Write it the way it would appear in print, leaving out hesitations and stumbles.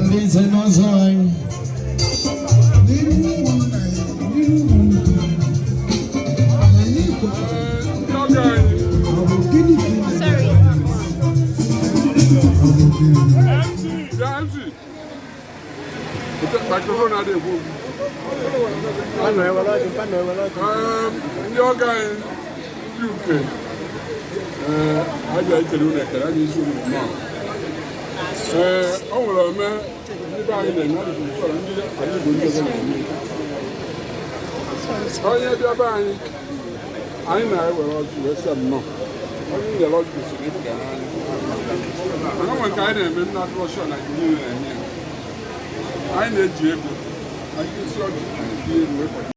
Ndị nze na ọzọ anyị. N'iru ụmụnna ya, n'iru ụmụnna ya, anyị kwetara. Ndị ọgọ anyị. Ọ bụ gịnị ka ị na-eme? Ọ bụ gịnị? MC, bịa MC. Microphone adịghị ekwu okwu. Ndị ọgọ anyị, ndị Uke, ee, abịa ikele unu ekele anyị isi unu nnọọ. Ee, o nwere ome ndị be anyị na-eme, ọ dịka usoro ndị ala Igbo ndị ọzọ na-eme. Onye bịa be anyị, anyị na-ewere ọjị wee sị nnọọ. Onye nyere ọjị gosiri ịfụ ya n'anya. Mana o nwere nke anyị na-eme nna atụrọshọ na Igbo niile na-eme ya. Anyị na-eji ego, anyị isi ọjị, anyị tinye ego wee kwado.